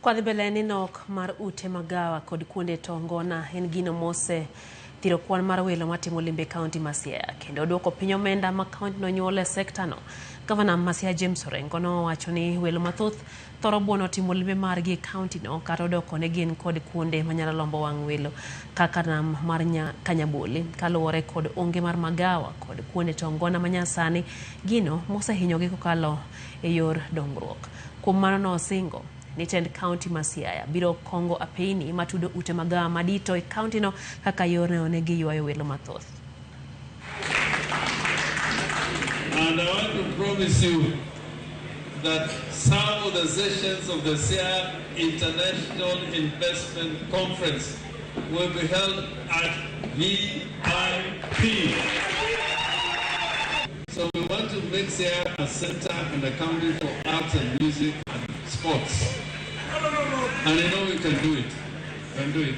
Kwadhi mbele ni nok mar ute magawa kod kuonde to ngona en gino mose thiro kwan mar welo matimo limbe e kaunti ma Siaya kendo duoko piny omenda ma kauntino nyuolo e sekta no. Gavana ma Siaya James Orengo nowacho ni welo mathoth thoro buono timo limbe margi e kauntino kata odoko ni gin kod kuonde manyalo lombo wang' welo kaka nam mar Kanyaboli kaluwore kod onge mar magawa kod kuonde to ngona manyasani gino mosehinyogi kokalo e yor dongruok. Kuom mano nosingo ni tend kaunti ma Siaya biro kongo apeyni matudo ute magawa madito e kauntino kaka yor neno ni giywayo welo mathoth. And I want to promise you that some of the sessions of the Siaya International Investment Conference will be held at VIP. So we want to make Siaya a center and a county for arts and music and sports. And I know we can do it. We can do it.